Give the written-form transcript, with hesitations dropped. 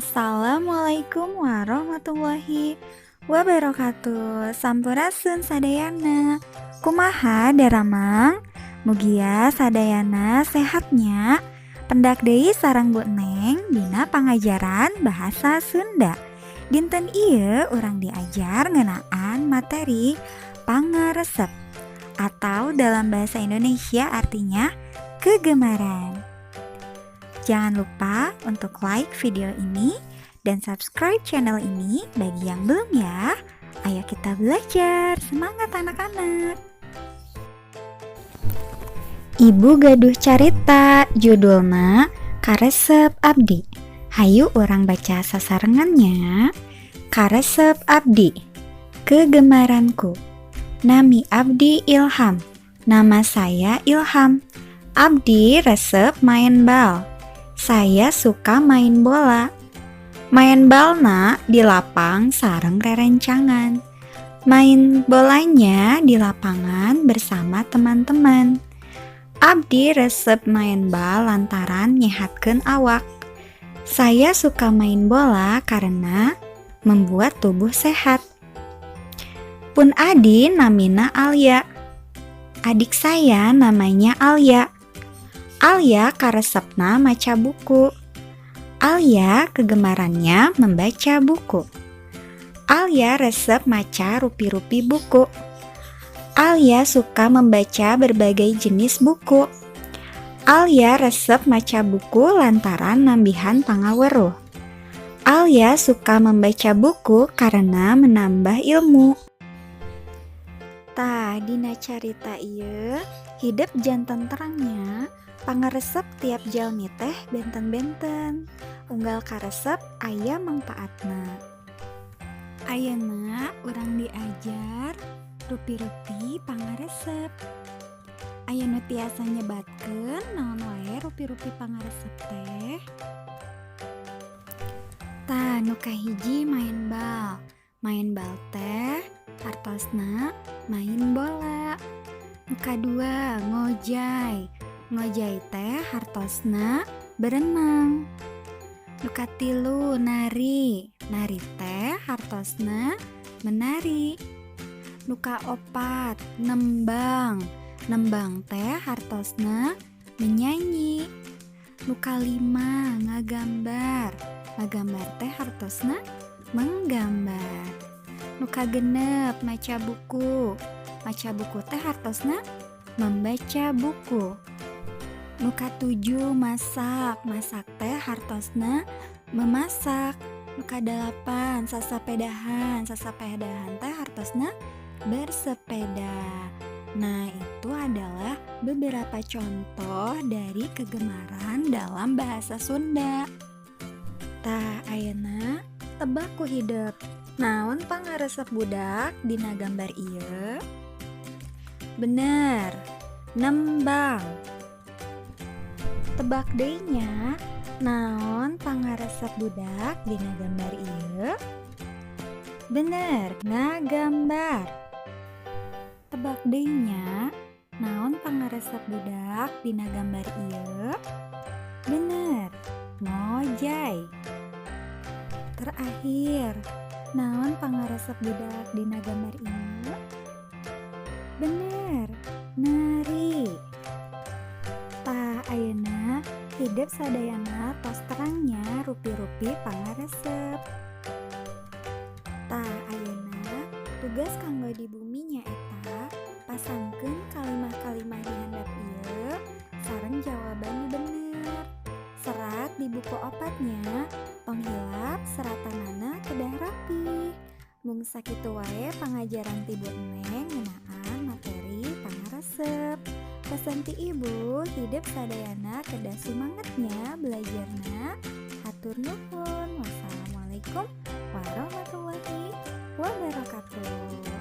Assalamualaikum warahmatullahi wabarakatuh. Sampurasun sadayana. Kumaha daramang? Mugia sadayana sehatnya. Pendak deui sareng Bu Neng dina pangajaran bahasa Sunda. Dinten ieu urang diajar ngeunaan materi pangaresep atau dalam bahasa Indonesia artinya kegemaran. Jangan lupa untuk like video ini dan subscribe channel ini bagi yang belum ya. Ayo kita belajar, semangat anak-anak. Ibu gaduh carita judulna Karesep Abdi. Hayu urang baca sasarengan nya. Karesep Abdi. Kegemaranku. Nami Abdi Ilham. Nama saya Ilham. Abdi resep main bal. Saya suka main bola. Main balna di lapang sareng rerencangan. Main bolanya di lapangan bersama teman-teman. Abdi resep main bal lantaran nyehatkeun awak. Saya suka main bola karena membuat tubuh sehat. Pun adi namina Alya. Adik saya namanya Alya. Alya karesepna maca buku. Alya kegemarannya membaca buku. Alya resep maca rupi-rupi buku. Alya suka membaca berbagai jenis buku. Alya resep maca buku lantaran nambihan pangaweruh. Alya suka membaca buku karena menambah ilmu. Tah, dina carita ieu hidep janten terang nya, pangaresep tiap jalmi teh benten-benten. Unggal karesep aya mangpaatna. Ayeuna urang diajar rupi-rupi pangaresep. Aya nu tiasa nyebatkeun naon wae rupi-rupi pangaresep teh? Tah, nu kahiji main bal. Main bal teh hartosna main bola. Nu kadua ngojay. Ngojay teh hartosna berenang. Nu katilu nari. Nari teh hartosna menari. Nu kaopat nembang. Nembang teh hartosna menyanyi. Nu kalima ngagambar. Ngagambar teh hartosna menggambar. Nu kagenep maca buku. Maca buku teh hartosna membaca buku. Nu katujuh masak. Masak teh hartosna memasak. Nu kadalapan sasapedahan. Sasapedahan teh hartosna bersepeda. Nah, itu adalah beberapa contoh dari kegemaran dalam bahasa Sunda. Tah, ayeuna tebak ku hidep. Naon pangaresep budak dina gambar ieu? Bener, nembang. Tebak deui nya, naon pangaresep budak dina gambar ieu? Bener, ngagambar. Tebak deui nya, naon pangaresep budak dina gambar ieu? Bener, ngojay. Terakhir, naon pangaresep budak dina gambar ieu? Bener, nari. Tah, ayeuna hidep sadayana tos terang nya rupi-rupi pangaresep. Tah, ayeuna tugas kanggo di bumi nyaeta pasangkeun kalimah-kalimah di handap ieu sareng jawaban nu bener. Serat di buku opat nya, tong hilap seratanana kedah rapi. Mung sakitu wae pangajaran ti Bu Neng ngeunaan materi pangaresep. Pesan ti ibu, hidep sadayana kedah sumanget nya belajarna. Hatur nuhun. Wassalamualaikum warahmatullahi wabarakatuh.